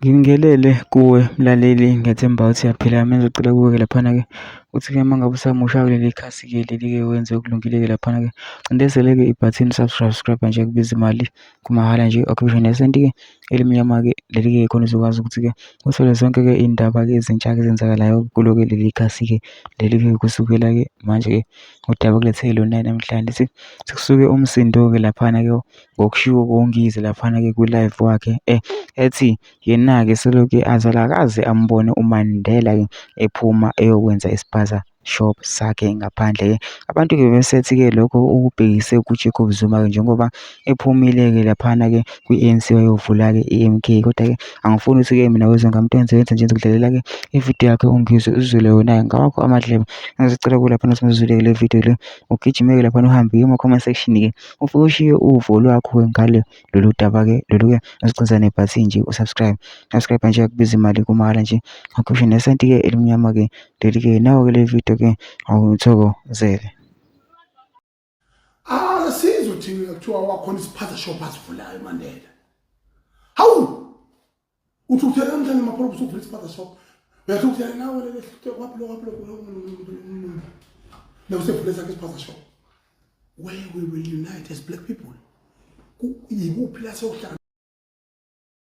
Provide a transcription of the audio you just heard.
Ngibingelele kuwe mlaleli, ngiyethemba ukuthi uyaphila. Mina ngizocela kuwe-ke laphana-ke ukuthi-ke uma ngabe usamusha kuleli khasi-ke leli-ke wenze okulungile-ke laphana-ke cindezele-ke ibhathini subscribe nje kubiza imali kumahhala nje, occupation nesenti-ke elimnyama-ke leli-ke khona uzokwazi ukuthi-ke uthole zonke-ke iy'ndaba-ke ezintsha-ke ezenzakalayo kulo-ke leli khasi-ke leli-ke kusukela-ke manje-ke udaba kulethele lona namhlanje lithi sekusuke umsindo-ke laphana-ke ngokushiwo kongize laphana-ke kwi-live wakhe ethi yena-ke selokhu azalakaze ambone uMandela-ke ephuma eyokwenza isipaza shop sakhe ngaphandle-ke. Abantu-ke besethi-ke lokho ukubhekise kuJacob Zuma-ke njengoba ephumile-ke laphana-ke kwi-ANC wayovula-ke i-MK, kodwa-ke angifuni ukuthi-ke mina wonke umuntu enze nje ngizokudlalela-ke ividiyo yakhe ungizwe uzwele yona-ke ngawakho amadlebe. Ngizocela kuwe laphana singizwile-ke le video le ugijime-ke laphana uhambe kuma-comment section-ke ufike ushiye uvo lwakho-ke ngale lolu daba-ke lolu-ke uzicinza nebhathini nje usubscribe nje akubiza imali kumahhala nje, occupation nesenti-ke elimnyama-ke leli-ke nawo-ke le video-ke awuthokozele. Asizwe thina kuthiwa wakhona isiphatha shop asivulayo eMandela. Hawu uthi uthela namhlanje mapholo usuvula isiphatha shop uyathi ukuthela nawe le kwaphi lo usevula sakhe isiphatha shop. Where we will unite as black people. Yikuphi la sokuhlala